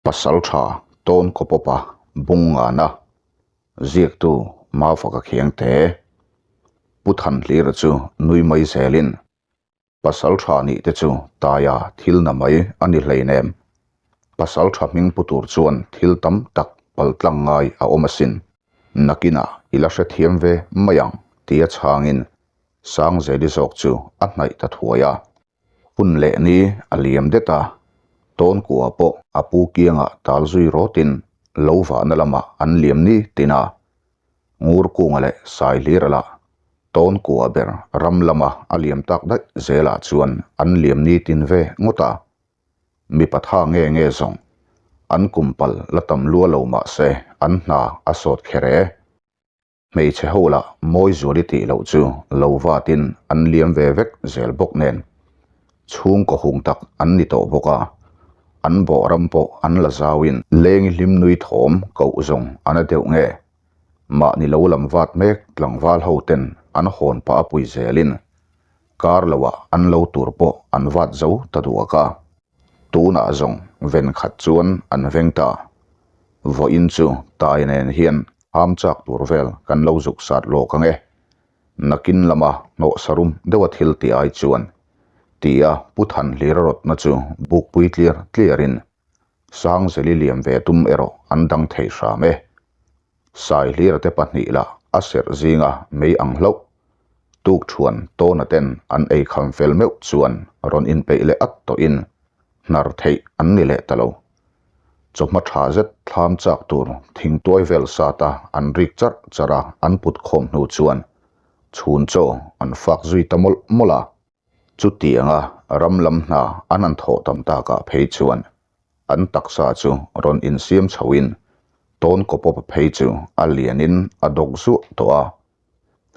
Pasalṭha Tawn Kawpawpa bung ngana ziaktu Mafaka Khiangte Pu Thanhlira chu nui mai zelin Pasalṭha nih te chu taia thil na mai a ni hleinem. Pasalṭha hming pu tur chuan thil tam tak paltlang ngai a awm asin. Nakinah i la hrethiam ve mai ang tia chhangin Sangzeli zawk chu a hnaih ta thuai a. Hun leh ni a liam det a, Tawnkua pawh a pu kiangah tal zui rawtin lo vahna lamah an liam ni tin a. Ngurkunga leh Saihlira lah Tawnkua ber ram lama a liam tak daih zelah chuan an liam ni tin ve ngawt a. Mipa tha nge nge zawng an kum pal la tam lua lo mah se an hna a sawt kher e. Hmeichhe ho lah mawi zuali tih loh chu lo vatin an liam ve vek zel bawk nen chhungkaw hung tak an ni tawh bawk a, an bawh ram pawh an la zauin lengi hlim nui thawm koh zawng a na deuh nge. Mahni lo lam vat mek tlangval ho ten an hawn pah a pui zelin kar loah an lo tur pawh an vat zo ta duak a. Tunah zawng ven khat chuan an veng ta. Vawiin chu tai nen hian ham chak tur vel kan lo zuk sat lawk ang e. Nakin lama hnawh sarum deuha thil ti ai chuan tia Pu Thanhlira rawtna chu bukpui tliar tliarin Sangzeli liam ve tum erawh an dang thei hram e. Saihlira te pahnih lah a serh zinga mei ang hlauh. Tukṭhuan tawna ten an ei kham fel meuh chuan rawn inpeih leh at tawhin hnar theih an ni leh ta lo. Chawhma tha zet thlam chak tur thingtuai vel sata an rik charh charh a an put khawm hnu chuan chhun chaw an fak zui ta mawlh mawlh a. Chutianga ram lam hna an han thawh tam takah phei chuan an taksa chu rawn insiam chhoin tawn kawpawp phei chu a lianin a dawk zuah tawh a.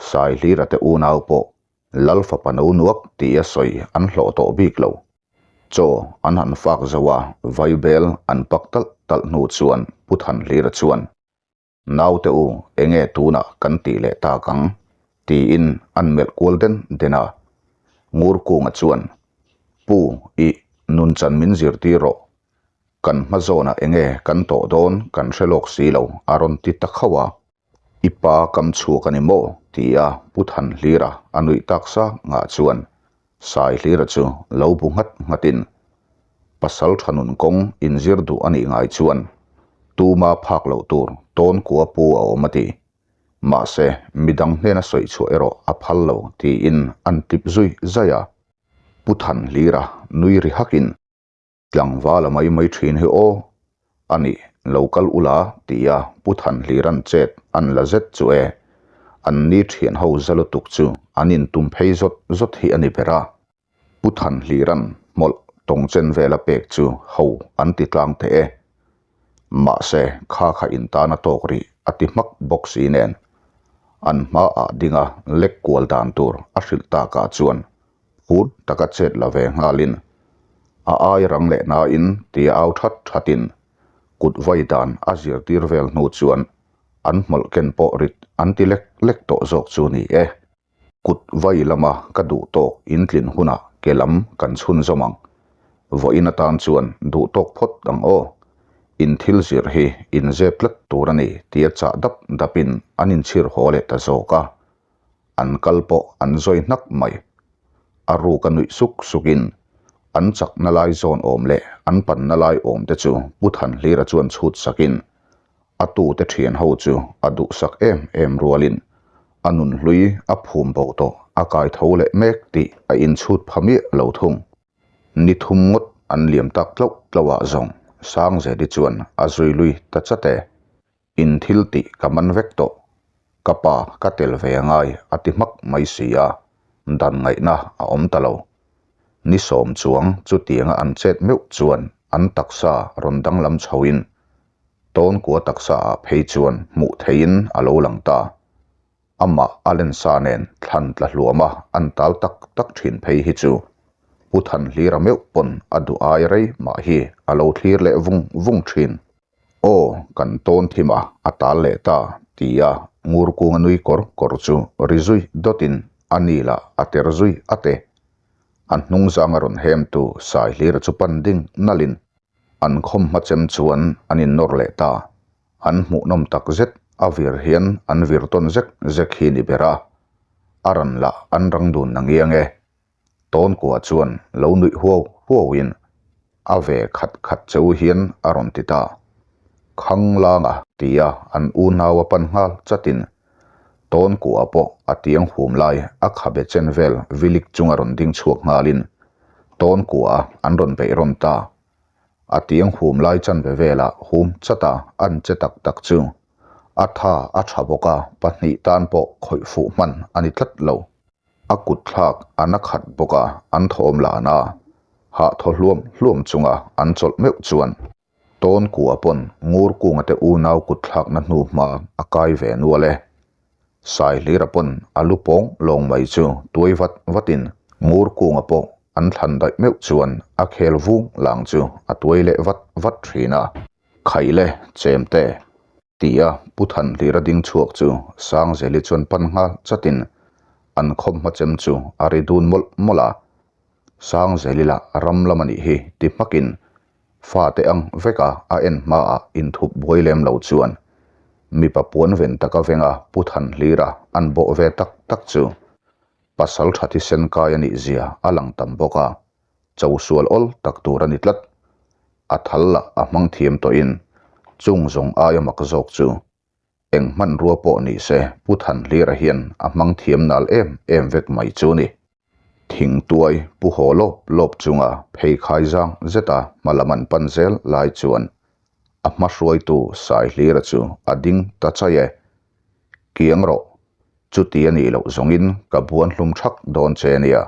Saihlira te unau pawh Lal fapa no nuak tia sawi an hlawh tawh bik lo. Chaw an han fak zo a, vaibel an pak talh talh hnu chuan Pu Thanhlira chuan, Naute u, enge tunah kan tih leh tak ang? tiin an melh kual den den a. Ngurkunga chuan, Pu, ih, nunchan min zirtir rawh. Kan hma zawnah enge kan tawh dawn kan hre lawk si lo, a rawn ti ta khauh a. I pa kam chhuak a ni maw? tia Pu Thanhlira a nuih tak sang ngah chuan Saihlira chu lo bu nghat nghatin pasal tha nun kawng inzir duh a nih ngai chuan tuma phak loh tur tawn kua pu a awm a ti. Mahse, midang hnena sawi chhuah erawh a phal lo tiin an tlip zui zai a. Pu Thanhlira nui ri hakin Tlangval a mai mai thin hi aw, a ni, lo kal ula tia Pu Thanhlira'n chet an la zet chu e, an ni thian ho za lutuk chu an intum phei zawt zawt hi a ni ber a. Pu Thanhlira'n hmawlh tawng chen vel a pek chu ho an ti tlang teh e. Mahse, kha kha intan a tawk rih a ti hmak bawk si nen, an hmaah dinga lek kual dan tur a hrilh takah chuan Phur taka chet la ve nghalin a ai rang leh nain tia au that thatin kut vai dan a zirtir vel hnu chuan an hmawlh ken pawh rit an ti lek lek tawh zawk chu ni e. Kut vai lama ka duh tawk intlin hunah ke lam kan chhunzawm ang. Vawiin atan chuan duh tawk phawt ang aw. In thil zir hi inzep tlat tur a ni tia chah dap dapin an inchhir haw leh ta zawk a. An kal pawh an zawi hnak mai. A ruk a nuih suk sukin an chakna lai zawn awm leh an panna lai awm te chu Pu Thanhlira chuan chhut sakin a tute thian ho chu a duhsak em em rualin a nunhlui a phum bo tawh a kai tho leh mek tih a inchhut pha miah lo thung. Ni thum ngawt an liam tak tlauh tlauhah zawng Sangzeli chuan a zui lui ta chat e. In thil tih ka man vek tawh. Ka pa ka tel ve angai a ti hmak mai si a, dan ngaihna a awm ta lo. Ni sawm chuang chutianga an chet meuh chuan an taksa rawn danglam chhoin tawnkua taksa ah phei chuan hmuh theihin a lo lang ta. Amah a lensa nen thlan tla hluama an tal tak tak thin phei hi chu Pu Thanhlira meuh pawn a duh ai rei mah hi a lo thlir leh vung vung thin. Aw, kan tawn thim a, a tal leh ta, tia ngur kunga nui kawr kawr chu ri zui dawtin a ni lah a ter zui at e. A hnung zanga rawn hem tu Saihlira chu pan ding nalhin. An khawm hma chem chuan an innawr leh ta. An hmuhnawm tak zet a vir hian an vir tawn zek zek hi ni ber a. A ran lah an rang dun na ngiang e. Tawnkua chuan lo nuih huau huauin a ve khat khat cheu hian a rawn ti ta. Khanglanga tia an unau a pan nghal chatin Tawnkua pawh a tiang hum lai a khabe chen vel vilik chunga rawn ding chhuak nghalin Tawnkua an rawn beih rawn ta. A tiang hum lai chanve velah hum chata an che tak tak chu a tha a tha bawk a, pahnih tan pawh khawih fuh hman a ni tlat lo. A kut thlak a na khat bawk a, an thawm lan a, hah thaw hluam hluam chunga an chawlh meuh chuan tawn kua pawn ngur kunga te unau kut thlakna hnu hma a kai ve nual e. Saihlira pawn a lu pawng lawng mai chu tuai vat vatin ngur kunga pawh an thlan daih meuh chuan a khel vung lang chu a tuai leh vat vat thin a. Khaile chemte. Tia Pu Thanhlira ding chhuak chu Sangzeli chuan pan nghal chatin an khawmhma chem chu a ri dun mawlh mawlh a. Sangzeli lah ram lam a nih hi ti hmakin fate ang veka a en hmaah inthup buai lem lo chuan mipa puan ven taka venga Pu Thanhlira an bawh ve tak tak chu pasal tha thisen kai a nih zia a lang tam bawk a. Cho sual awl tak tur a ni tlat. A thal lah a hmang thiam tawhin chung zawng aia mak zawk chu eng hmanrua pawh ni se Pu Thanhlira hian a hmang thiam nal em em vek mai chu ni. Thingtuai Pu haw lawp lawp chunga pheikhai zang zeta hma lam an pan zel lai chuan a hma hruaitu Saihlira chu a ding ta chai e. Kiang rawh, chuti a nih loh zawngin ka buan hlum thak dawn che nia,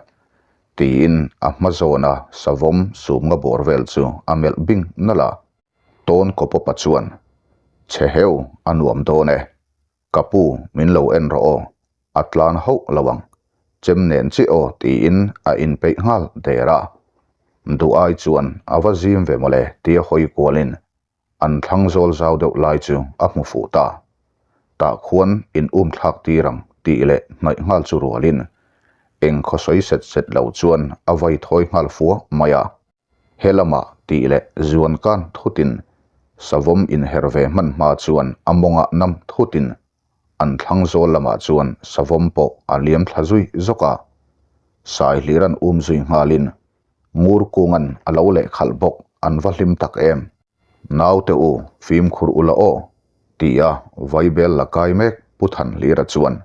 tiin a hma zawna savawm sumnga bawr vel chu a melh bing nalh a. Tawn kawpawpa chuan, Che heu, a nuam dawn e. Ka pu, min lo en rawh aw, a tlan hauh lo ang. Chem nen chiah aw, tiin a inpeih nghal der a. Duh ai chuan a va zim ve mawle tia hawi kualin An thlang zawl zau deuh lai chu a hmu fuh ta. Tah khuan in um thlak tir ang tih leh hnaih nghal chu rualin eng khaw sawi set set lo chuan a vai thawi nghal fua mai a. He lamah tih leh zuan kan thutin savawm inher ve hman hma chuan a mawngah nam thutin an thlang zawl lamah chuan savawm pawh a liam thla zui zawk a. Saihlir an um zui nghalin Ngur kungan a lo leh khalh bawk an va hlim tak em. Naute u, fimkhur ula aw, tia Vaibel la kai mek Pu Thanhlira chuan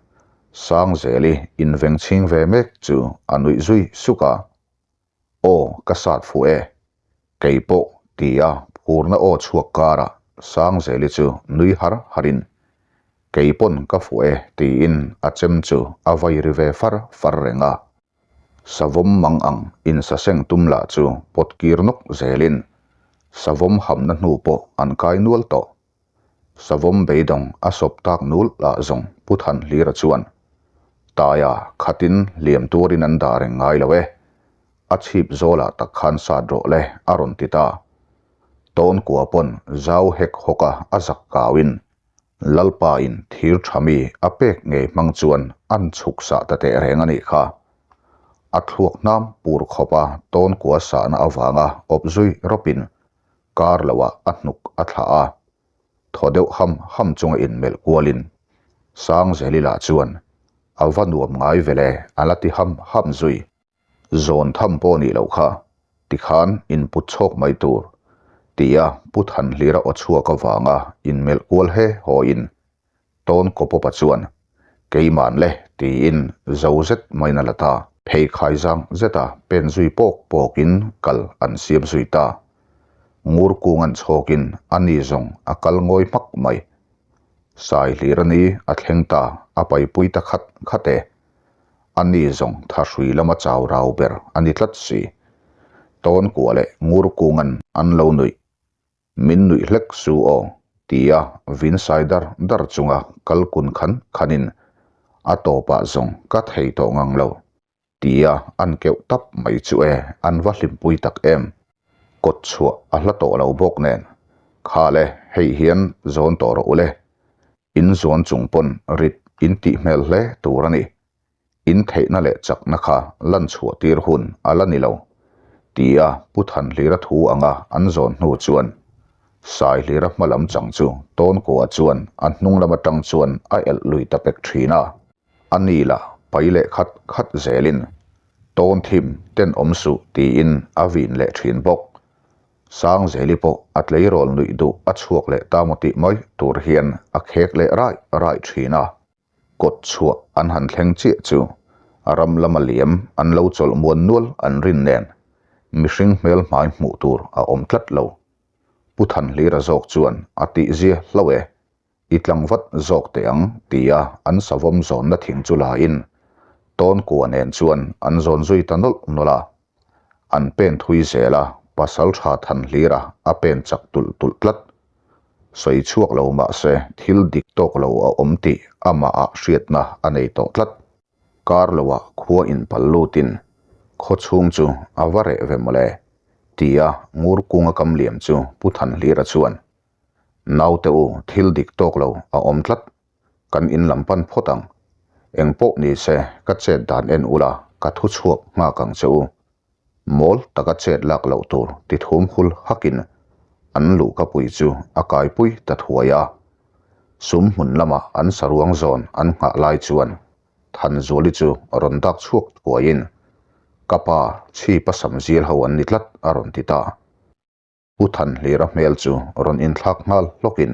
Sangzeli inveng chhing ve mek chu a nuih zui suk a. Aw, ka sat fuh e. Kei pawh, tia phurna aw chhuak karah Sangzeli chu nui har harin, Kei pawn ka fuh e, tiin a chem chu a vai ri ve far far reng a. Savawm mang ang insaseng tum lah chu pawt kir nawk zelin savawm hamna hnu pawh an kai nual tawh. Savawm beidawng a sawp tak nul lah zawng Pu Thanhlira chuan, Taia khatin hliam turin an dah reng ngai lo e, a chhip zawlah tak khan sat rawh le a rawn ti ta. Tawnkua pawn zau hek hawka a zak kauin Lalpain thir tha mi a pek ngei hmang chuan an chhuk sah ta teh reng a nih kha. A thluak hnam pur khawpa tawn kua sahna avanga awp zui rawpin kar loah a hnuk a thlah a. Thaw deuh ham ham chunga inmelh kualin Sangzeli lah chuan a va nuam ngai vele a la ti ham ham zui. Zawn tham pawh nih loh kha, tikhan input chhawk mai tur, tia Pu Thanhlira aw chhuak avanga inmelh kual he hawiin Tawn Kawpawpa chuan, Keiman le, tiin zo zet maiin a la ta. Pheikhai zang zeta pen zui pawk pawkin kal an siam zui ta. Ngur kung an chhawkin a ni zawng a kal ngawi hmak mai. Saihlir a ni a thleng ta, a paipui ta khat khat e. A ni zawng thahrui lama chau rau ber a ni tlat si. Tawnkua leh Ngurkunga'n an lo nuih. Min nuih hlek su aw, tia vin sai dar dar chunga kal kun khan khanin a tawpah zawng ka thei tawh ngang lo, tia an keuh tap mai chu e an va hlimpui tak em. Kawt chhuah a hla tawh lo bawk nen, Kha le, hei hian zawn tawh rawh u le, In zuan chung pawn rit in tih hmel hle tur a ni. In theihna leh chakna kha lan chhuah tir hun a la ni lo. Tia Pu Thanhlira thu anga an zawn hnu chuan Saihlira hma lam chang chu Tawnkua chuan a hnung lam atang chuan a elh lui ta pek thin a. A ni la pai leh khat khat zelin Tawnthim ten awm suh tiin a vin leh thin bawk. Sangzeli pawh a tleirawl nuih duh a chhuak leh ta maw tih mai tur hian a khek leh raih raih thin a. Kawt chhuah an han thleng chiah chu ram lama liam an lo chawlh muan nual an rin nen mihring hmel hmai hmuh tur a awm tlat lo. Pu Thanhlira zawk chuan a tihzia hlauh e, i tlang vat zawk teh ang tia an savawm zawnna thing chu lain Tawnkua nen chuan an zawn zui ta nawlh nawlh a. An pen thui zel a, Pasaltha Thanhlira a pen chak tulh tulh tlat. Sawi chhuak lo mahse thil dik tawk lo a awm tih amahah hriatna a nei tawh tlat. Kar loah khua inpal lutin khaw chhung chu a va reh ve mawle tia ngur kunga kam liam chu Pu Thanhlira chuan, Naute u thil dik tawk lo a awm tlat Kan in lam pan phawt ang. Eng pawh ni se, ka chet dan en ula, ka thu chhuak nghak ang che u. Mawl taka chet lak loh tur ti thum hul hakin an luhka pui chu a kaipui ta thuai a. Sum hmun lama an saruang zawn an nghah lai chuan Thanzuali chu rawn dak chhuak thuaiin, Ka pa, chhipa sam zil ho an ni tlat a rawn ti ta. Pu Thanhlira hmel chu rawn inthlak nghal hlawkin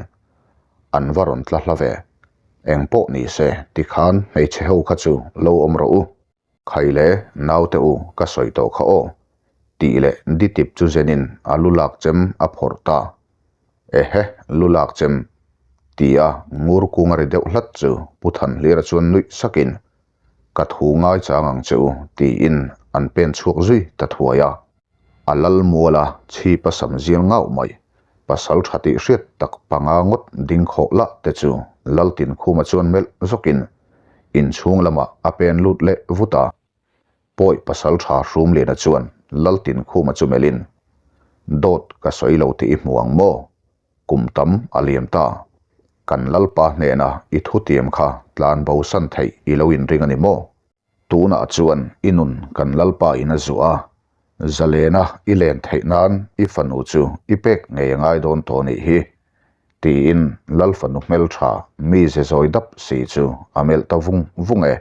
an va rawn tla hla ve. Eng pawh ni se tikhan hmeichhe ho kha chu lo awm rawh u. Khai le naute u ka sawi tawh kha aw tih leh ditip chu zenin a lu lak chem a phawrh ta. Ehe lu lak chem tia ngur kung a ri deuh hlat chu Pu Thanhlira chuan nuih sakin Ka thu ngaichang ang che u tiin an pen chhuak zui ta thuai a. A lal mual a, chhip a sam zial ngauh mai. Pasal tha tih hriat tak panga ngawt ding khawh lah te chu lal tinkhuma chuan melh zawkin inchhung lamah a pen lut leh vut a. Pawi pasal tha Hrumliana chuan lal tinkhuma chu melhin, Dawt ka sawi lo tih i hmu ang maw? Kum tam a liam ta. Kan lalpa hnena i thutiam kha tlan bo san theih i lo inring a ni maw? Tunah chuan i nun kan Lalpa in a zuah a, zalena i len theih nan i fanu chu i pek ngei a ngai dawn tawh nih hi, tiin Lal fanu hmeltha mi ze zawi dap si chu a melh ta vung vung e.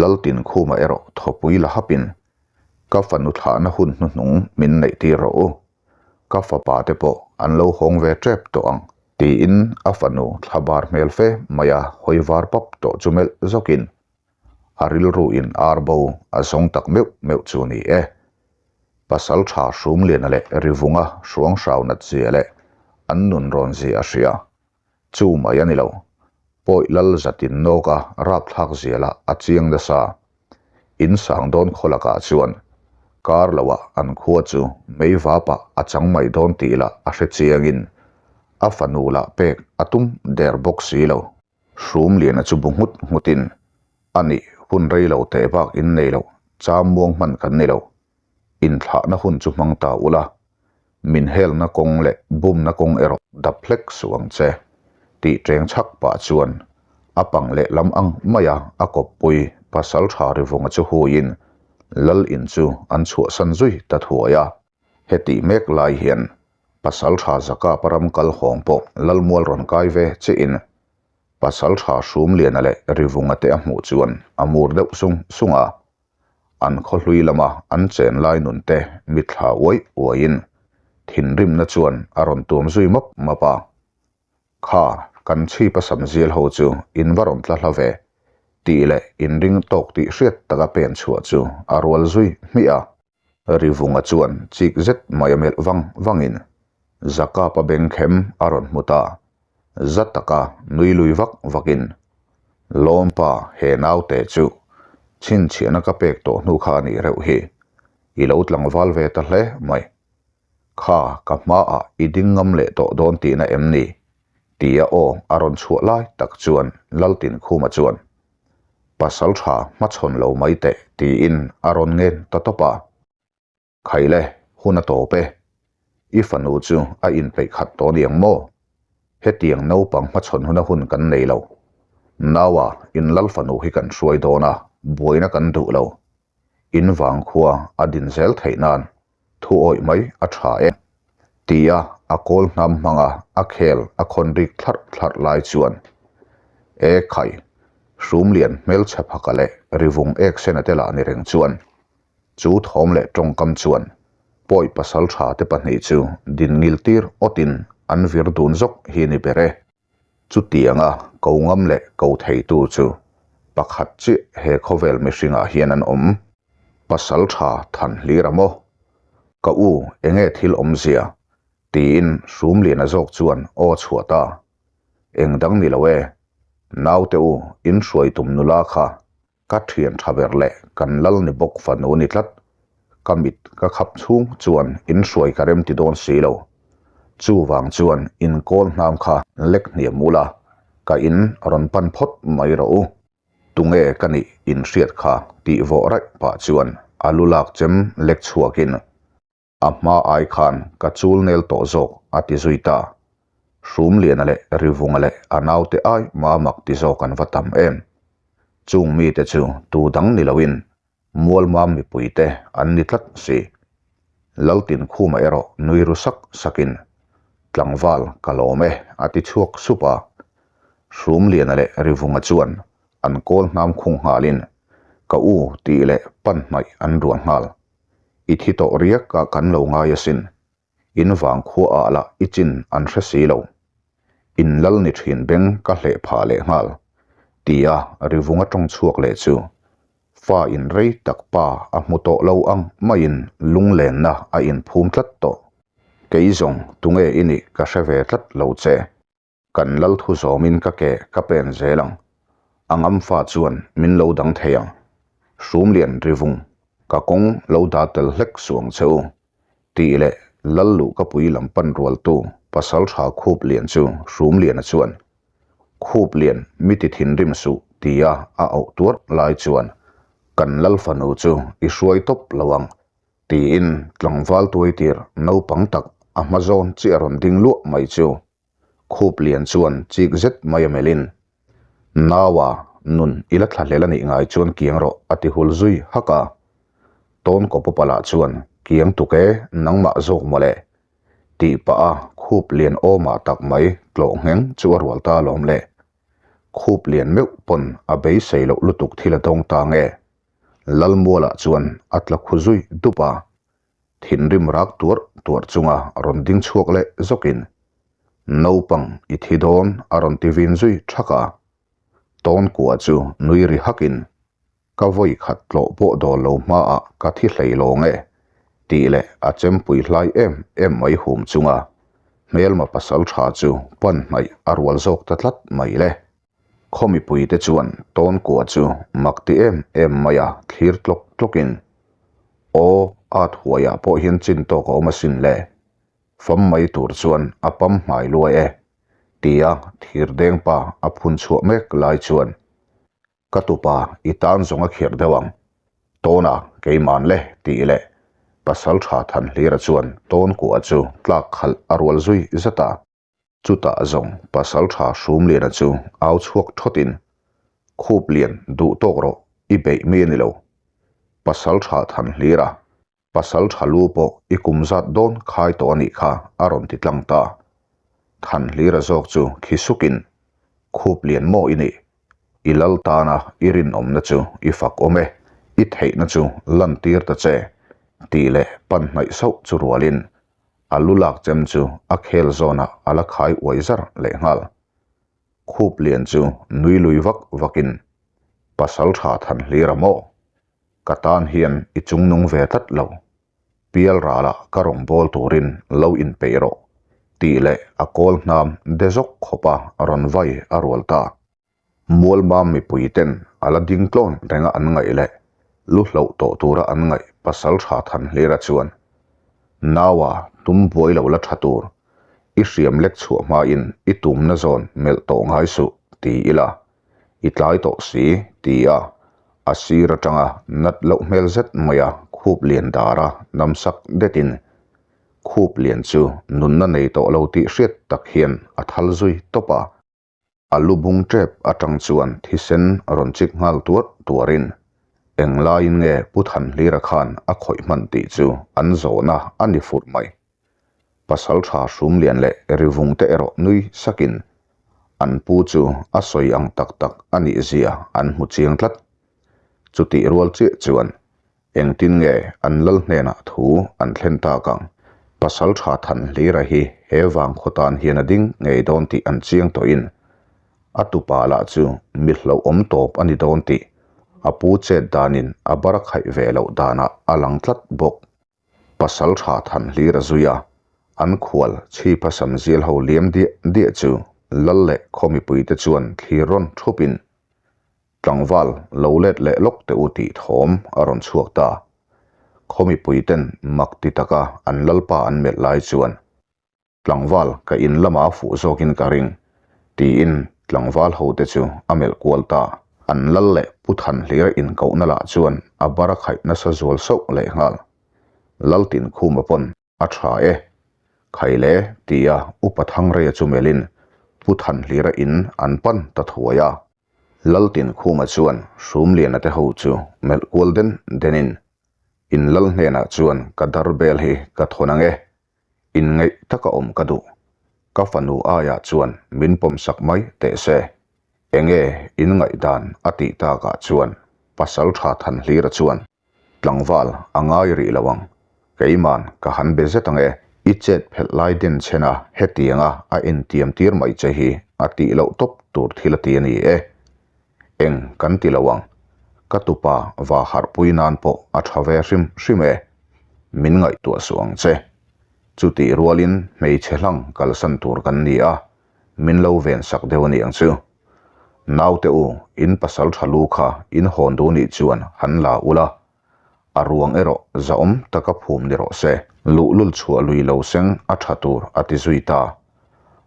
Lal Tinkhuma erawh thawpui la hapin, Ka fanu thlahna hun hnuhnung min neih tir rawh u, ka fapa te pawh an lo hawng ve tep tawh ang, tiin a fanu thlabar hmel fe maia hawi var pap tawh chu melh zawkin, A rilru in ar bo a zawng tak meuh meuh chu ni e. Pasal tha Hrumliana leh Rivunga hruang hrau nat zia leh an nun rawn zia a hria. Chu mai a ni lo. Pawi lal zatin nawka rapthlak zia lah a chiang nasa. In sang dawn khaw lakah chuan kar loah an khua chu mei vapah a chang mai dawn tih lah a hre chiangin a fanu lah pek a tum der bawk si lo. Hrumliana chu bu nghut nghutin, A nih, hun rei lo teh bak in nei lo, cham muang hman kan ni lo. Inthlahna hun chu hmang ta ula, min helna kawng leh bumna kawng erawh dap hlek suh ang che, tih ṭeng chhak pah chuan a pang lehlam ang maia a kawppui pasal ṭha rivunga chu huiin lal in chu an chhuahsan zui ta thuai a. Hetih mek lai hian Pasalṭha Zakapa ram kal hawng pawh Lalmual rawn kai ve chiahin Pasalṭha Hrumliana leh Rivunga te a hmuh chuan a mur deuh sung sung a. An khawhlui lama an chen lai nun te mitthla uai uaiin thinrimna chuan a rawn tuam zui map map a. Kha, kan chhipa sam zial ho chu in va rawn tla hla ve, tih leh inring tawk tih hriat taka pen chhuah chu a rual zui hmiah a. Rivunga chuan chik zet mai a melh vang vangin Zakapa bengkhem a rawn hmu ta. Za taka nui lui vak vakin, Lawmpa, he naute chu chhinchhiahna ka pek tawh hnu kha a nih reuh hi. I lo tlangval ve ta hle mai. Kha, ka hmaah i ding ngam leh tawh dawn tihna em ni? Tia aw a rawn chhuah lai tak chuan Laltinkhuma chuan, Pasal tha hmachhawn lo mai teh tiin a rawn ngen ta tawp a. Khaile, hun a tawp e. I fanu chu a inpeih khat tawh niang maw? Hetiang naupang hmachhawn huna hun kan nei lo. Naua, in lal fanu hi kan hruai dawn a, buaina kan duh lo. In vangkhua a din zel theih nan. Thu awih mai a tha e. Tia a kawl hnam hmanga a khel a khawn rik thlarh thlarh lai chuan, E khai, Hrumlian hmelchhe phaka leh rivung ek sena te lah ni reng chuan, chu thawm leh tawngkam chuan pawi pasal tha te pahnih chu din ngil tir awtin an vir dun zawk hi ni ber e. Chutianga ko ngam leh ko theitu chu pakhat chiah he khawvel mihringah hian an awm. Pasal tha than hlir a maw? Ka u, enge thil awmzia? tiin Hrumliana zawk chuan aw chhuah ta. Eng dang ni lo e, naute u, in hruai tum nula kha Ka thian tha ber leh kan lal ni bawk fanu ni tlat. Ka mit ka khap chhung chuan in hruai ka rem ti dawn si lo. Chuvang chuan in kawl hnam kha lek hniam ula, ka in rawn pan phawt mai rawh u. Tunge ka nih in hriat kha tih vawh raih pah chuan a lu lak chem lek chhuakin A hma ai khan ka chul nel tawh zawk a ti zui ta. Hrumliana leh Rivunga leh a naute ai mah mak ti zawk an va tam em. Chung mite chu tu dang ni loin Mualmam mipuite an ni tlat si. Laltinkhuma erawh nui ru sak sakin Tlangval ka lawm e a ti chhuak sup a. Hrumliana leh Rivunga chuan an kawl hnam khung nghalin ka u tih leh pan hnaih an rual nghal. I thi tawh riak a kan lo ngai asin. In vang khua ah lah i chin an hre si lo. In lal ni thin beng ka hleh phah leh nghal. Tia rivunga tawng chhuak leh chu fa in rei tak pa a hmu tawh lo ang maiin lunglenna a inphum tlat tawh. Kei zawng tunge i nih ka hre ve tlat lo che. Kan lal thu zawmin ka ke ka pen zel ang. A ngam fa chuan min lo dang thei ang. Hrumlian rivung, ka kawng lo dah tel hlek suh ang che u. Tih leh lal luh ka pui lam pan rualtu pasal tha khup lian chu Hrumliana chuan, Khup lian mi ti thinrim suh tia a auh tuarh lai chuan kan lal fanu chu i hruai tawp lo ang tiin tlangval tuaitir naupang tak a hma zawn chiah rawn ding luah mai chu Khup lian chuan chik zet mai a melhin, Naua, nun i la thlahlel a nih ngai chuan kiang rawh a ti hul zui hak a. Tawn kawpawpa lah chuan, Kiang tuk e, nangmah zawk mawle. Tih pah a khup lian awmah tak mai tlawh ngheng chu a rual ta alawm le. Khup lian meuh pawn a beisei loh lutuk thil a dawng ta nge. Lalmualah chuan a tla khu zui dup a. Thinrim rak tuarh tuarh chunga rawn ding chhuak leh zawkin, Naupang i thi dawn a rawn ti vin zui thak a. Tawn kua chu nui ri hakin, Ka vawi khat tlawh pawh dawl lo hmaah ka thi hlei lawng e, tih leh a chempui hlai em em mai hum chunga hmelma pasal tha chu pan hnaih a rual zawk ta tlat mai le. Khaw mipuite chuan tawn kua chu mak ti em em mai a thlir tlawk tlawkin, Aw, at huaiah pawh hian chin tawk a awm asin le, fam mai tur chuan a pam hmai luai e, tia thirdeng pa a phun chhuah mek lai chuan, Ka tupa i tan zawng a khirh deuh ang, tawna keiman le tih leh pasal tha Thanhlira chuan tawn kua chu tlak khalh a rual zui zat a. Chutah zawng Pasaltha Hrumliana chu au chhuak thawtin, Khup lian duh tawk rawh, i beih mi a ni lo. Pasaltha Thanhlira, Pasaltha lu pawh i kum zat dawn khai tawh a nih kha a rawn ti tlang ta. Thanhlira zawk chu khi sukin, Khup lian maw i nih? I lal tana i rinawmna chu i fak awm e, i theihna chu lantir ta che, tih leh pan hnaih sauh chu rualin A lu lak chem chu a khel zawnah a la khai uai zar leh nghal. Khup lian chu nui lui vak vakin, Pasal tha than hlir a maw? Ka tan hian i chungnung ve tlat lo. Pial ralah ka rawngbâwl turin lo inpeih rawh, tih leh a kawl hnam de zawk khawpa rawn vai a rual ta. Mualmam mipui ten a la ding tlawn renga an ngaih leh lu hloh tawh tura an ngaih pasal tha than hlira chuan Naua tum buai lo la tha tur, i hriam lek chhuah hmain i tumna zawn melh tawh ngai suh ti ila, i tlai tawh si ti a, a sir atanga nat loh hmel zet maia khup lian dara namsak detin khup lian chu nunna nei tawh lo tih hriat tak hian a thal zui tawp a. A lu bung tep atang chuan thisen rawn chik nghal tuarh tuarin. Englaiin nge Pu Thanhlira khan a khawih hman tih chu an zawhna a ni fur mai. Pasaltha Hrumlian leh Rivungte erawh nui sakin an pu chu a sawi ang tak tak a nih zia an hmu chiang tlat. Chutih rual chiah chuan Engtin nge an lal hnenah thu an thlen tak ang? Pasaltha Thanhlira hi he vangkhaw tan hian a ding ngei dawn tih an chiang tawhin a tupa lah chu mi hlauhawm tawp a ni dawn tih a pu chet danin a bar a khaih ve loh danah a lang tlat bawk. Pasaltha Thanhlira zui a, an khual chhipa samzial ho liam diah diah chu lal leh khaw mipuite chuan thlir rawn thupin Tlangval lo let leh lawk teh u tih thawm a rawn chhuak ta. Khaw mipuiten mak ti taka an lalpa an melh lai chuan, Tlangval ka in lamah a fuh zawkin ka ring, tiin tlangval hote chu a melh kual ta. An lal leh Pu Thanhlira inkohna lah chuan a bar a khaih nasa zual sauh lehnghal. Laltinkhuma pawn A tha e. Khaile tia Upa Thangreia chu melhin Pu Thanhlira in an pan ta thuai a. Laltinkhuma chuan Hrumliana te ho chu melh kual den denin, In lal hnenah chuan ka dar bel hi ka thawn ang e. Inngeih taka awm ka duh. Ka fanu aiah chuan min pawmsak mai teh se. Enge in ngaihdan a tih takah chuan Pasaltha Thanhlira chuan, Tlangval, a ngai rih lo ang. Keiman ka han be zet ang e. I chet phelh lai den chhen a, hetianga a intiam tir mai che hi a tih loh tawp tur thil a ti a ni e. Eng kan ti lo ang. Ka tupa va harhpui nan pawh a tha ve hrim hrim e. Min ngaihtuah suh ang che. Chutih rualin hmeichhe hlang kalsan tur kan ni a, min lo vensak deuh a ni ang chu. Naute u, in pasal tha lu kha in hawn duh nih chuan han la ula, a ruang erawh zahawm taka phum ni rawh se. Luhlul chhuah lui lo seng a tha tur a ti zui ta.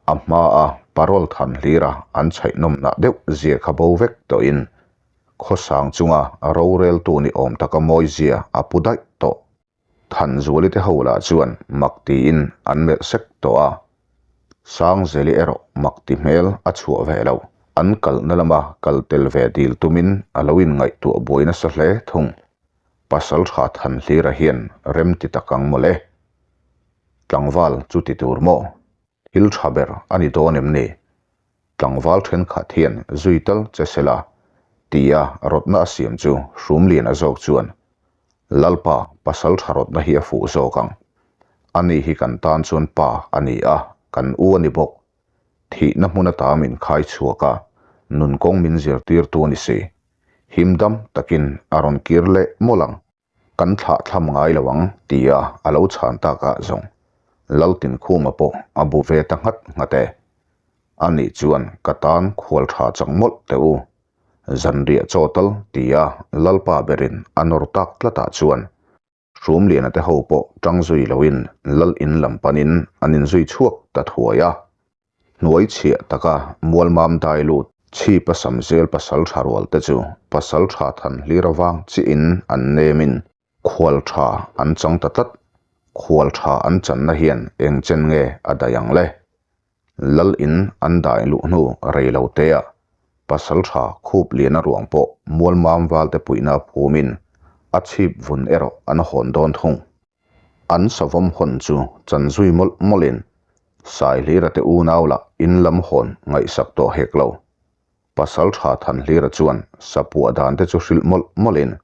A hmaa parole than hlira an chhaihnawmnah deuh zia kha bo vek tawhin khawsang chunga roreltu ni awm taka mawizia a pu daih tawh. Thanzuali te ho lah chuan mak tiin an melh sek tawh a, Sangzeli erawh mak ti hmel a chhuah ve lo. An kalna lama kal tel ve dil tumin a lo inngaihtuah buai nasa hle thung. Pasal tha Thanhlira hian rem ti tak ang mawle. Tlangval chu ti tur maw? Thil tha ber a ni dawn em ni? Tlangval thenkhat hian zui tal che sela tia rawtna a siam chu Hrumlian a zawk chuan, Lalpa, pasal tha rawtna hi a fuh zawk ang. Ani hi kan tan chuan pa a ni a, kan u a ni bawk. Thihna hmun ata min khai chhuak a, nun kawng min zirtirtu a ni si. Himdam takin a rawn kir leh mawlh ang. Kan thlah thlam ngai lo ang, tia a lo chhan takah zawng Laltinkhuma pawh a bu ve ta nghat nghat e. Ani chuan ka tan khual tha chang mawlh teh u. Zanriah chaw tal, tia Lalpa berin a nawr tak tlatah chuan Hrumliana te ho pawh tang zui loin Lal in lam panin an inzui chhuak ta thuai a. Hnuai chhiah taka mualmam dai lut chhipa samzel pasal tha rual te chu pasal tha than hlir avang chiahin an nemin khual tha an chang ta tlat. Khual tha an channa hian eng chen nge a daih ang le? Lal in an dai luh hnu rei lo teah pasal tha khup liana ruang pawh mualmam valte puihna phumin a chhip vun erawh an hawn dawn thung. An savawm hawn chu chan zui mawlh mawlhin Saihlira te unau lah in lam hawn ngaihsak tawh hek lo. Pasal tha Thanhlira chuan sapuah dan te chu hrilh mawlh mawlhin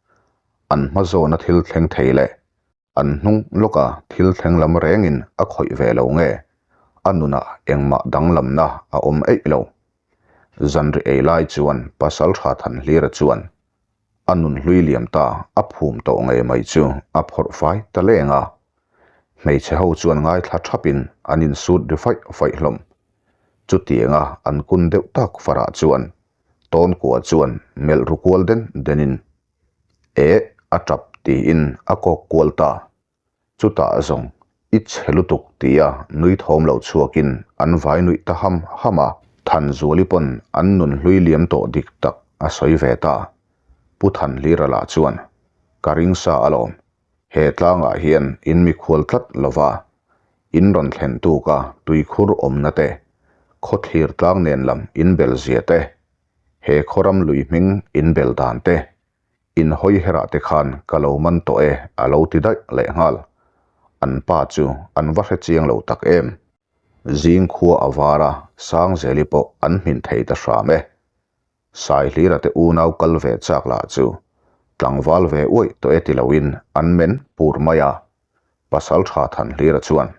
an hma zawna thil thleng thei leh an hnung lawka thil thleng lam rengin a khawih ve lo nge a nunah engmah danglamna a awm eih lo. Zanri ei lai chuan Pasal tha Thanhlira chuan A nun hlui liam ta a phum tawh ngei mai chu a phawrh fai ta leng a. Hmeichhe ho chuan ngaithla thapin an insut ri faih faih hlawm. Chutianga an kun deuh tak farah chuan Tawnkua chuan melh ru kual den denin, Eh, a tap tiin a kawk kual ta. Chutah zawng, I chhe lutuk tia nui thawm lo chhuakin an vai nuih ta ham ham a. Thanzuali pawn an nun hlui liam tawh dik tak a sawi ve ta. Pu Thanhlira lah chuan, Ka ring sa alawm, he tlangah hian in mikhual tlat lova, in rawn thlen tuka tuikhur awmna te, khawthlir tlang nen lam in bel zia te, he khawram lui hming in bel dan te. In hawi herah te khan ka lo man tawh e a lo ti daih lehnghal. An pa chu an va hre chiang lo tak em. Zing khua a var a, Sangzeli pawh an hmin thei ta hram e. Saihlira te unau kal ve chak lah chu tlangval ve uaih tawh e ti loin an men pur mai a. Pasaltha Thanhlira chuan,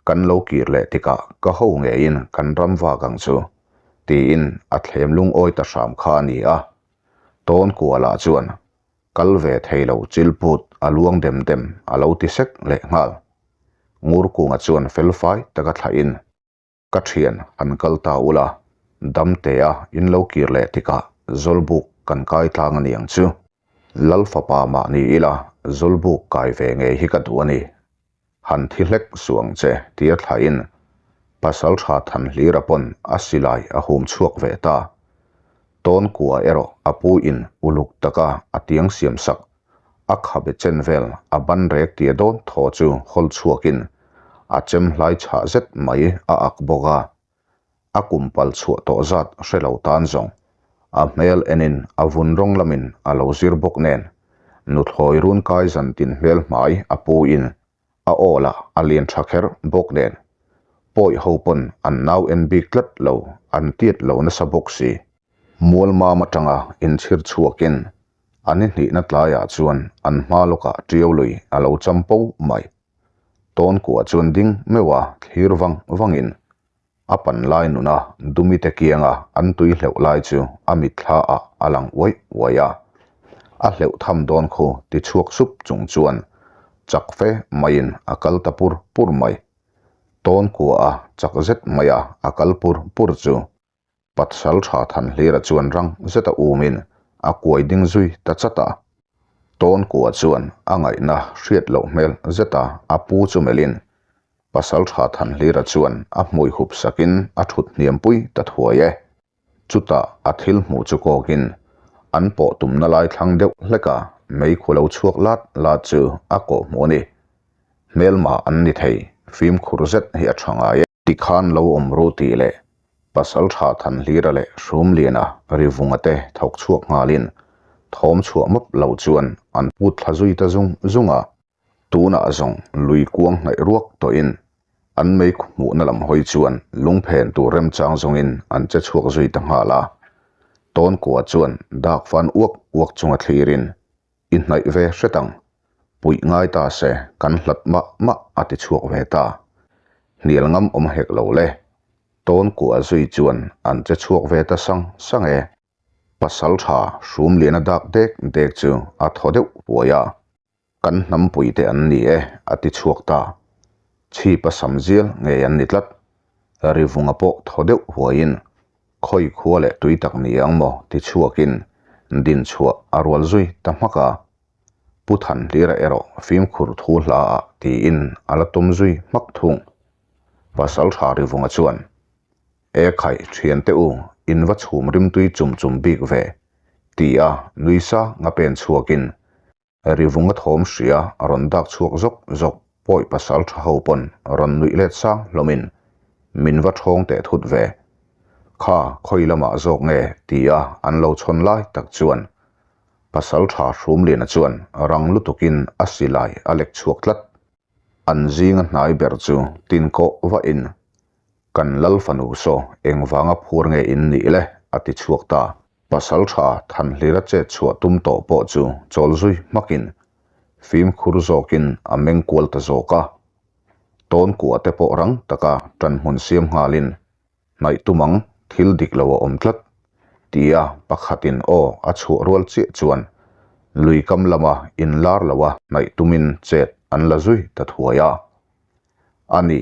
Kan lo kir leh tikah ka ho ngeiin kan ram vak ang chu, tiin a thlem lungawi ta hram kha a ni a. Tawn kualah chuan, Kal ve thei lo chilput a luang dem dem a lo ti sek leh nghal. Ngurkunga chuan felfai taka thlahin, Ka thian han kal ta ula, damtea in lo kir leh tikah Zawlbuk kan kai tlang a niang chu. Lal fapa mah ni ila Zawlbuk kai ve ngei hi ka duh a ni. Han thi hlek suh ang che tia thlahin Pasaltha Thanhlira pawn a silai a hum chhuak ve ta. Tawnkua erawh a pu in uluk taka a tiang siam sak a khabe chen vel a ban rek tia dawn thaw chu hawl chhuakin a chem hlai chhah zet mai a ak bawk a. A kum pal chhuah tawh zat hre lo tan zawng a hmel enin a vun rawng lamin a lo zir bawk nen nuthlawi run kai zan tin hmel hmai a pu in a aw lah a lian tha kher bawk nen pawi ho pawn an nau en bik tlat lo an tiat lo nasa bawk si. Mualmam atanga inchhir chhuakin a ni hnihna tlaiah chuan an hma lawkah ṭiau lui a lo cham po mai. Tawnkuah chuan ding meuh a thlir vang vangin a pan lai nuna Dumite kianga an tui hleuh lai chu a mitthla ah a lang uaih uaih a. A hleuh tham dawn khu ti chhuak sup chung chuan chak fe maiin a kal ta pur pur mai. Tawnkuah a chak zet mai a a kal pur pur chu Patsal tha Thanhlira chuan rang zeta umin a kuai ding zui ta chat a. Tawnkua chuan a ngaihna hriat loh hmel zeta a pu chu melhin Pasal tha Thanhlira chuan a hmui hup sakin a thut hniam pui ta thuai e. Chutah a thil hmuh chu kawkin an pawh tumna lai thlang deuh hlek a meikhu lo chhuak lat lat chu a kawh hmuh a ni. Hmelma an ni thei, fimkhur zet hi a tha ngai e. Tikhan lo awm ru tih leh Pasal tha Thanhlira leh Hrumliana Rivunga te thawk chhuak nghalin thawm chhuah mawp lo chuan an put thla zui ta zung zung a. Tunah zawng lui kuang hnaih ruak tawhin an mei hmuhna lam hawi chuan lungphen tur remchang zawngin an che chhuak zui ta nghal a. Tawnkua chuan dak fan uak uak chunga thlirin I hnaih ve hret ang. Puih ngai ta se, kan hlat mah mah a ti chhuak ve ta. Hnial ngam awm hek lo le. Tawn kuah zui chuan an che chhuak ve ta sang sang e. Pasal tha hrum lian a dak dek dek chu a thaw deuh huai a. Kan hnampui te an ni e a ti chhuak ta. Chhip a sam zial ngei an ni tlat. Rivunga pawh thaw deuh huaiin Khawi khua leh tui tak ni ang maw ti chhuakin din chhuah a rual zui ta hmak a. Pu Thanhlira erawh fimkhur thu hla ah tiin a la tum zui hmak thung. Pasal tha Rivunga chuan, E khaih thiante u, in va chhum rimtui chum chum bik ve, ti a nui sang a pen chhuakin Rivunga thawm hria a rawn dak chhuak zawk zawk pawi pasal tha ho pawn rawn nuih let sang hlawmin min va thawng teh thut ve. Kha khawi lamah zawk nge tia an lo chhawn lai tak chuan pasal tha Hrumliana chuan rang lutukin a silai a lek chhuak tlat. An zinga hnai ber chu tin kawh vahin kan lal fanu saw engvanga phur nge in nih le a ti chhuak ta. Pasal tha Thanhlira chet chhuah tum tawh pawh chu chawl zui hmakin fimkhur zawkin a meng kual ta zawk a. Tawn kuah te pawh rang taka ṭanhmun siam nghalin hnaih tum ang thil dik lo a awm tlat tia pakhatin aw a chhuah rual chiah chuan lui kam lama inlar loa hnaih tumin chet an la zui ta thuai a. A ni,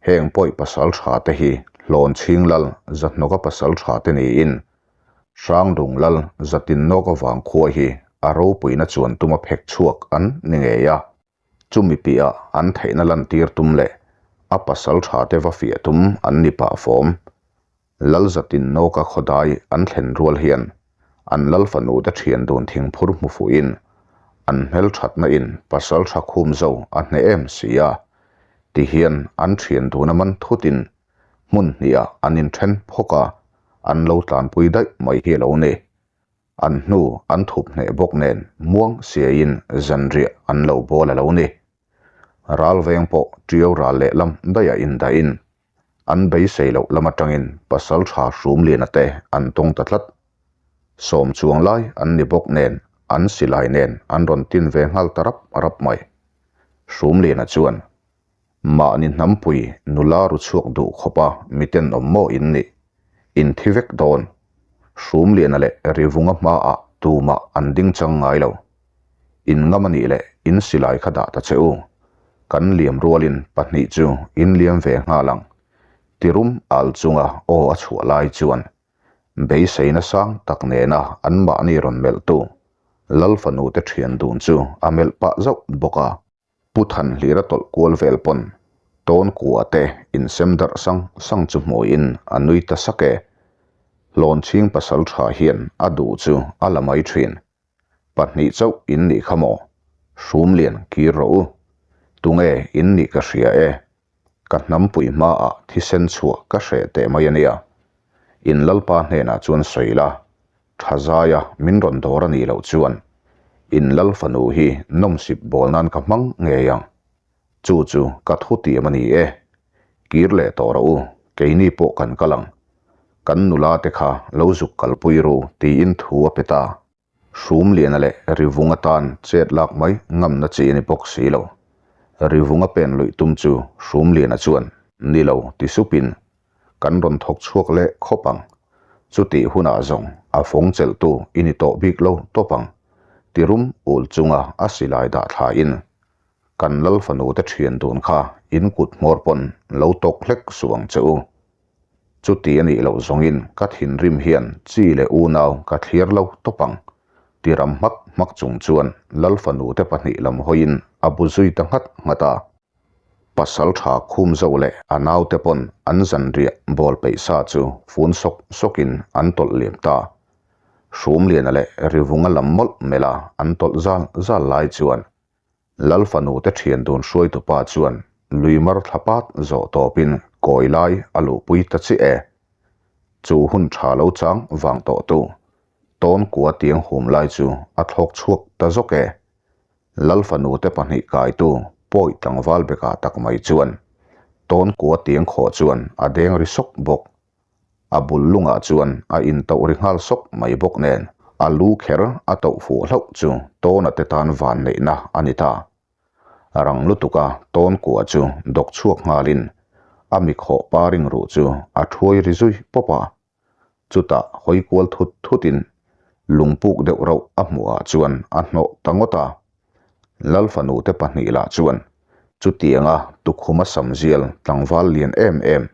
Heng pawi pasal tha te hi Hlawn Chhing Lal Zathnawka pasal tha te niin Hrangdung Lal Zatinnawka vangkhua hi a ropuina chuan tuma phek chhuak an ni ngei a. Chumi piah an theihna lantir tum leh a pasal tha te va fiah tum an ni pah fawm. Lal Zatinnawka khawdai an thlen rual hian an lal fanu te thian dun thingphur hmu fuhin an hmelthatna in pasal tha khum zo a hneh em si a, ti hian an thian dun a man thutin hmun hnih ah an inthen phawk a, an lo tlanpui daih mai hi a lo ni. An hnu an thup hneh bawk nen muang siaiin zanriah an lo bawl a lo ni. Ral veng pawh ṭiau ral lehlam daih a indahin an beisei loh lam atangin pasalṭha Hrumliana te an tawng ta tlat. Sawm chuang lai an ni bawk nen an silai nen an rawn tin ve nghal ta rap rap mai. Hrumliana chuan Mahni hnampui nula ru chhuak duh khawpa miten awm maw in nih? In thi vek dawn. Hrumliana leh Rivunga hmaah tumah an ding chang ngai lo. In ngam a nih leh in silai kha dah ta che u. Kan liam rualin pahnih chu in liam ve nghal ang. Tirum al chunga aw a chhuah lai chuan beiseina sang tak nena anmahni rawn melhtu Lalfanute thian dun chu a melh pah zauh bawk a. Pu Thanhlira tawlh kual vel pawn tawn kua te insem darh sang sang chu hmuhin a nui ta sak e. Hlawnchhing pasal tha hian a duh chu a la mai thin. Pahnih chauh in nih kha maw? Hrumlian kir rawh u. Tunge in nih ka hria e. Ka hnampui hmaah thisen chhuah ka hreh teh mai a nia. In Lalpa hnenah chuan sawi la, tha zaia min rawn dawr a nih loh chuan in Lal fanu hi nawmsip bawl nan ka hmang ngei ang. Chu chu ka thu tiam a ni e. Kir leh tawh rawh u, keini pawh kan kal ang. Kan nula te kha lo zuk kalpui ru tiin thu a pe ta. Hrumliana leh Rivung atan chet lak mai ngamna chi a ni bawk si lo. Rivunga pen luih tum chu Hrumliana chuan, Ni lo, ti supin kan rawn thawk chhuak leh khawp ang. Chutih hunah zawng a fawng chelhtu i ni tawh bik lo tawp ang, ti rum ul chunga a silai dah thlain kan lal fanute thian dun kha in kut hmawr pawn lo tawk hlek suh ang che u. Chuti a nih loh zawngin ka thinrim hian chi leh unau ka thlir lo tawp ang, ti ram hmak hmak chung chuan lal fanute pahnih lam hawiin a bu zui ta nghat nghat a. Pasal tha khum zo leh a naute pawn an zanriah bawl peih sa chu fun sawk sawkin an tawlh liam ta. Hrumliana leh Rivunga lam mawlh melh a an tawlh zal zal lai chuan Lal fanute thian dun hruaitupa chuan lui mar thla pat zawh tawpin kawi lai a luhpui ta chiah e. Chu hun tha lo chang vang tawhtu tawn kua tiang hum lai chu a thlawk chhuak ta zawk e. Lal fanute pahnih kaitu pawi tlangval bekah tak mai chuan tawn kua tiang khawh chuan a deng ri sawk bawk. A bul lungah chuan a intauh ri nghal sawk mai bawk nen a lu kher a tauh fuh hlauh chu tawna te tan van neihna a ni ta. Rang lutuka tawn kua chu dawk chhuak nghalin a mikhawh pa ring ruh chu a thuai ri zui pawp a. Chutah hawi kual thut thutin lungpuk deuh rauh a hmuhah chuan a hnawh ta ngawt a. Lal fanute pahnih lah chuan chutianga tukhuma samzial tlangval lian em em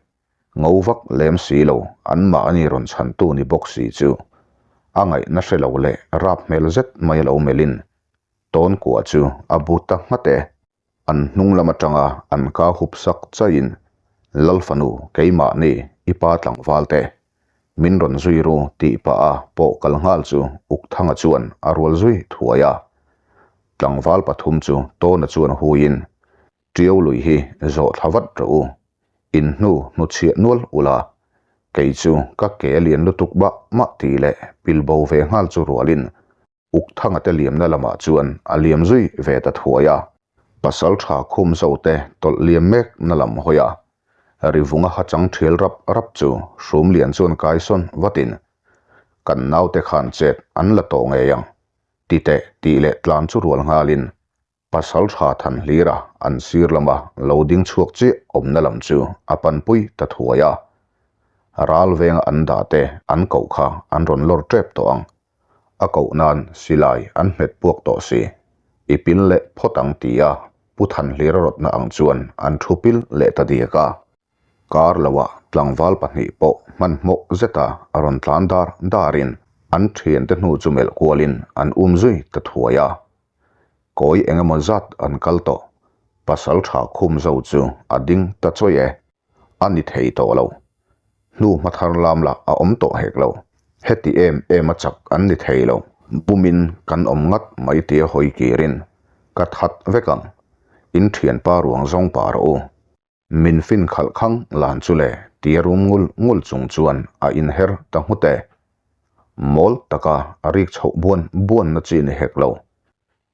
Ngo vak lem si lo, anmahni rawn chhantu ni bawk si chu a ngaihna hre lo leh rap hmel zet mai a lo melhin tawn kua chu a bu ta nghat e. An hnung lam atanga an ka hup sak chaihin, Lal fanu keimahni i pa tlangval te, min rawn zui ru tih pah a pawh kal nghal chu Ukthanga chuan a rual zui thuai a. Tlangval pathum chu tawna chuan huiin Ṭiau lui hi zawh thla vat rawh u, in hnu hnuchhiah nual ula, kei chu ka ke a lian lutuk bah mah tih leh pil bo ve nghal chu rualin Ukthanga te liamna lamah chuan a liam zui ve ta thuai a. Pasal ṭha khum zo te tawlh liam mek na lam hawi a, Rivunga ha chang ṭhial rap rap chu Hrumlian chuan kaisawn vatin, Kan naute khan chet an la tawh ngei ang, ti teh tih leh tlan chu rual nghalin Pasal tha than hlira an sir lama lo ding chhuak chiah awmna lam chu a panpui ta thuai a. Ral venga an dah te an koh kha an rawn lawr tep tawh ang. A koh nan silai an hmet puak tawh si. I pil leh phawt ang ti a Pu Thanhlira rawtna ang chuan an thu pil leh ta diak a. Kar loah tlangval pahnih pawh hmanhmawh zeta a rawn tlan dar darin an thiante hnu chu melh kualin an um zui ta thuai a. Kawi eng emaw zat an kal tawh. Pasal tha khum zo chu a ding ta chawi e. A ni thei tawh lo. Hnu hma thar lam lah a awm tawh hek lo. Heti em em a chak an ni thei lo. Bumin kan awm ngat mai tia hawi kirin ka that vek ang. In thianpa ruang zawng pah rawh u. Min fin khalh khang lan chu le tia rum ngul ngul chung chuan a inher ta nghut e. Mawl taka a rik chhoh buan buanna chi ni hek lo.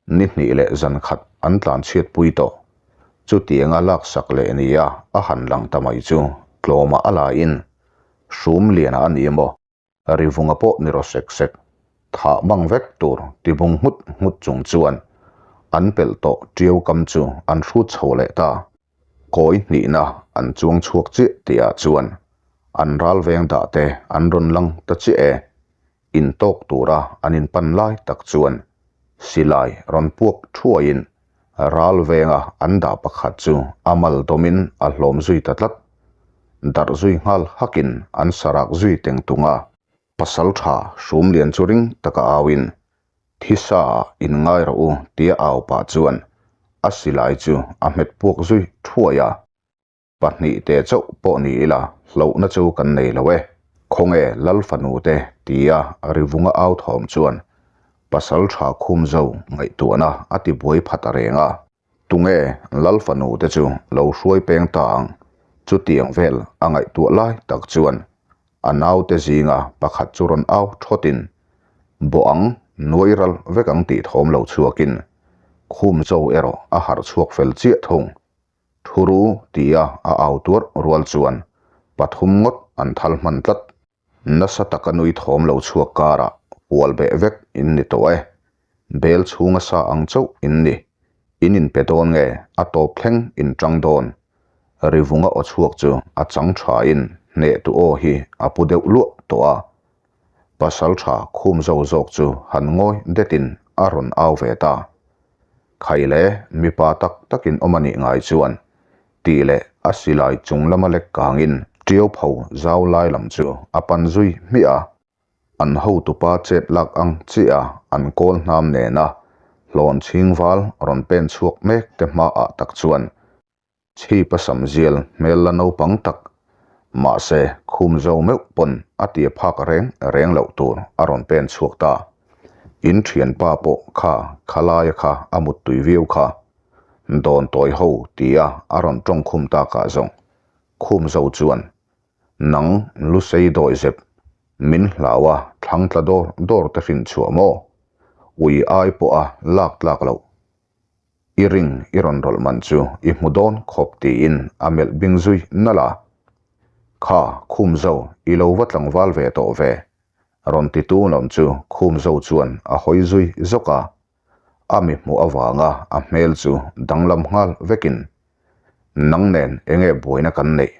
Ni hnih leh zan khat an tlan chhiatpui tawh. Chutianga laksak leh nia a han lang ta mai chu tlawmah a laiin hrum liana a ni maw? Rivunga pawh ni rawh sek sek, thah mang vek tur ti bung nghut nghut chung chuan an pelh tawh ṭiau kam chu an hrut chho leh ta. Kawi hnihna an chuang chhuak chiah tihah chuan an ral veng dah te an rawn lang ta chiah e. Intawk tura an inpan lai tak chuan silai rawn puak thuaiin ral venga an dah pakhat chu a mal dawmin a hlawm zui ta tlat. Darh zui nghal hakin an sarak zui teng tung a. Pasaltha Hrumlian chu ring taka auin Thisa ah in ngai rawh u tia au pah chuan a silai chu a hmet puak zui thuai a. 2 te chauh pawh ni ila hlauhna chu kan nei lo e, khawnge Lal fanu te tia Rivunga au thawm chuan pasal tha khum zo ngaihtuahna a ti buai phat a reng a. Tunge Lal fanu te chu lo hruai peng ta ang? Chutiang vel a ngaihtuah lai tak chuan A naute zinga pakhat chu rawn au thawtin, Bawh ang, nuai ral vek ang tih thawm lo chhuakin, khum cho erawh a harh chhuak fel chiah thung. Thuru tia a au tuarh rual chuan pathum ngawt an thal hman tlat. Nasa taka nui thawm lo chhuak karah hual beh vek in ni tawh e. Bel chhunga sa ang chauh in ni. In inpe dawn nge a tawp thleng in tang dawn? Rivunga aw chhuak chu a chang thain hnehtu aw hi a pu deuh luah tawh a. Pasal tha khum zo zawk chu han ngawi detin a rawn au ve ta. Khai le, mipa tak takin awm a nih ngai chuan tih leh a silai chung lama lek kangin ṭiau pho zau lai lam chu a pan zui hmiah a. An hotupa chet lak ang chiah a an kawl hnam nena hlawn chhing val rawn pen chhuak mek te hmaah tak chuan chhipa sam zial hmel la naupang tak mahse khum zo meuh pawn a tia phak reng reng loh tur a rawn pen chhuak ta. In thianpa pawh kha khalaia kha a muttui viau kha. Dawn tawi ho tia a rawn tawngkhum takah zawng khum zo chuan Nang Lusei dawihzep, min hlau a thlang tla dawr dawr te hrin chhuah maw? Ui ai pawh a lak tlak loh. I ring i rawn rawlh man chu i hmu dawn khawp tiin a melh bing zui nalh a. Kha, khum zo, i lo va tlangval ve tawh ve. Rawn ti tu lam chu khum zo chuan a hawi zui zawk a. A mi hmuh avanga a hmel chu danglam nghal vekin, Nang nen enge buaina kan neih?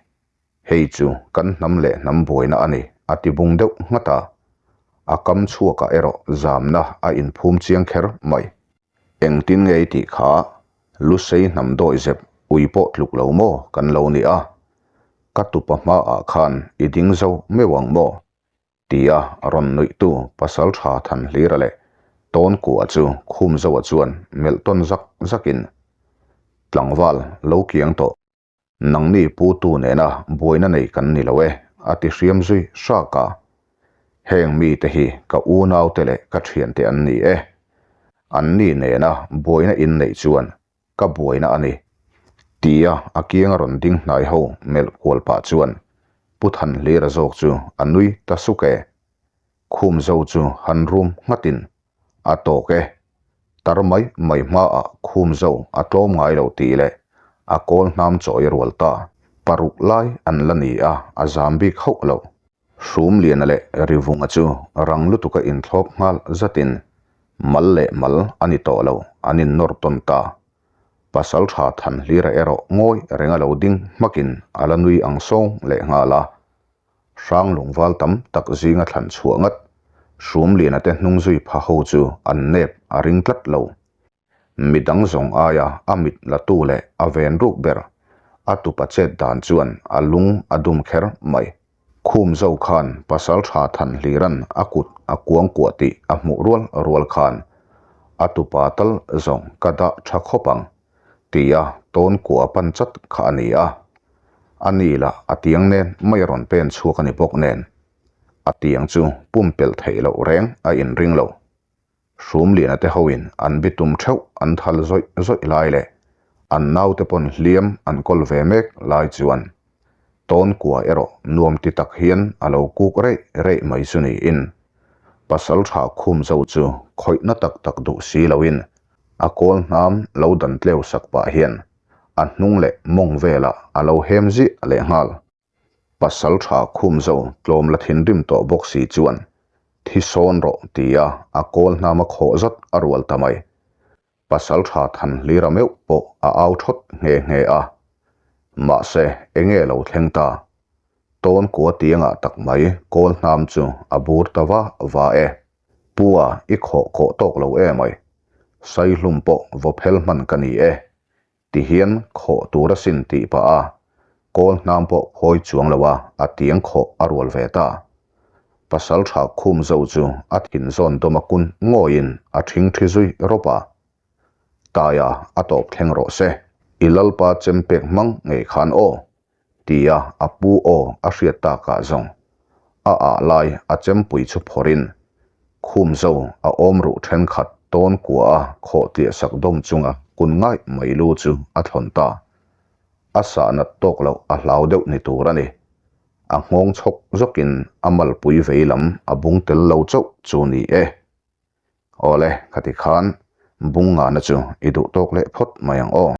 Hei chu kan hnam leh hnam buaina a ni, a ti bung deuh nghat a. A kam chhuakah erawh zamna a inphum chiang kher mai. Engtin nge i tih kha? Lusei hnam dawi zep ui pawh tluk lo maw kan lo ni a? Ka tupa hmaah khan i ding zo meuh ang maw? Tia rawn nuihtu pasal tha Thanhlira leh Tawnkua chu Khumzoa chuan melh tawn zak zakin, Tlangval lo kiang tawh. Nangni pu tu nena buaina nei kan ni lo e, a ti hriam zui hrak a. Heng mite hi ka unaute leh ka thiante an ni e. Anni nena buaina in neih chuan ka buaina a ni, tia a kianga rawn ding hnai ho melh kual pah chuan Pu Thanhlira zawk chu a nui ta suk e. Khum zo chu han rum nghatin A tawk e. Tar mai mai hmaah khum zo a tlawm ngai lo tih leh a kawl hnam chawi a rual ta. 6 lai an la ni a, a zam bik hauh lo. Hrumliana leh Rivunga chu rang lutuka inthlawp nghal zatin mal leh mal a ni tawh lo, an innawr tawn ta. Pasaltha Thanhlira erawh ngawi renga lo ding hmakin a la nui ang sawng leh nghal a. Hrang lungval tam tak zinga thlan chhuah ngat, Hrumliana te hnung zui pha ho chu an nep a ring tlat lo. Midang zawng aia a mit la tu leh a ven ruk ber, a tupa chet dan chuan a lung a dum kher mai. Khum zo khan pasal tha than hliran a kut a kuang kuah tih a hmuh rual rual khan a tupa tal zawng ka dah tha khawp ang tia tawn kuah pan chat kha a ni a. A ni lah a tiang nen mai a rawn pen chhuak a ni bawk nen. A tiang chu pumpelh theih loh reng a inring lo. Hrumliana te hoin an bitum theuh an thal zawih zawih lai leh an naute pawn hliam an kawl ve mek lai chuan tawn kua erawh nuam ti tak hian a lo kuk reih reih mai chu niin. Pasalṭha khum zo chu khawihna tak tak duh si loin a kawl hnam lo dan tleu sak pah hian a hnung leh mawng velah a lo hem ziah lehnghal. Pasalṭha khum zo tlawm la thinrim tawh bawk si chuan thi sawn rawh tia a kawl hnam a khawh zat a rual ta mai. Pasalṭha Thanhlira meuh pawh a au thawt nghe nghe a. Mahse, enge lo thleng ta? Tawn kua tiangah tak mai kawl hnam chu a bur ta va va e. Pu a, i khawh kawh tawk lo e mai. Saihlum pawh vaw phel hman ka ni e. Ti hian khawh tur asin tih pah a, kawl hnam pawh phawi chuang lo a, a tiang khawh a rual ve ta. Pasalṭha khum zo chu a thin zawn dawm a kun ngawiin a ṭhingṭhi zui rawp a. Taia a tawp thleng rawh se, i lalpa chem pek hmang ngei khan aw, tia a pu aw a hriat takah zawng a ah lai a chempui chu phawrhin khum zo a awm ruh thenkhat tawn kua a khawh tliah sak dawm chunga kun ngaih mai lu chu a thlawn ta. A sah nat tawk loh a hlau deuh ni tur a ni. A nghawng chhawk zawkin a malpui vei lam a bung tel lo chauh chu ni e. Awle, khati khan bung ngana chu i duh tawk leh phawt mai ang aw.